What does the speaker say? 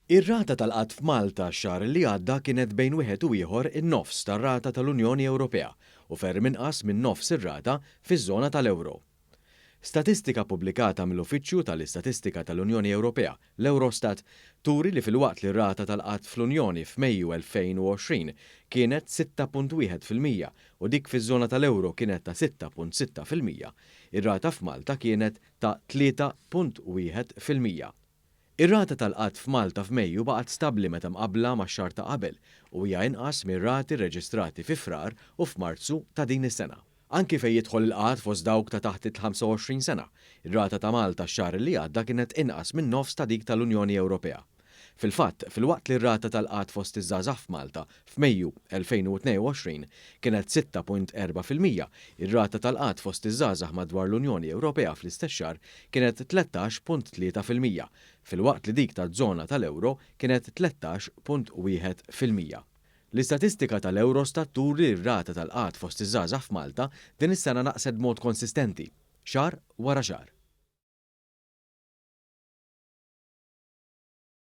Ir-rata tal-qgħad f'Malta x-xahar li għadda kienet bejn wieħed u ieħor in-nofs tar-rata tal-Unjoni Ewropea u ferm inqas minn nofs ir-rata fiż-żona tal-ewro. Statistika ppubblikata mill-Uffiċċju tal-Istatistika tal-Unjoni Ewropea, l-Eurostat, turi li filwaqt li r-rata tal-qgħad fl-Unjoni f'Mejju 2020 kienet 6.1% u dik fiż-żona tal-ewro kienet ta' 6.6%, ir-rata f'Malta kienet ta' 3.1%. Ir-rata tal-qgħad f'Malta f'Mejju baqgħet stabbli meta mqabbla max-xahar ta' qabel u hija inqas mir-rati rreġistrati fi Frar u f'Marzu ta' din is-sena. Anki fejn jidħol il-qgħad fost dawk ta' taħt il-25 sena, ir-rata ta' Malta x-xahar li għadda kienet inqas min-nofs ta' dik tal-Unjoni Ewropea. Fil-fatt, filwaqt li r-rata tal-qgħad fost iż-żgħażagħ f'Malta f'Mejju 2022 kienet 6.4%, ir-rata tal-qgħad fost iż-żgħażagħ madwar l-Unjoni Ewropea fl-istess xahar kienet 13.3%, filwaqt li dik taż-żona tal-ewro kienet 13.1%. L-istatistika tal-Eurostat turi li r-rata tal-qgħad fost iż-żgħażagħ f'Malta din is-sena naqset b'mod konsistenti, xahar wara xahar.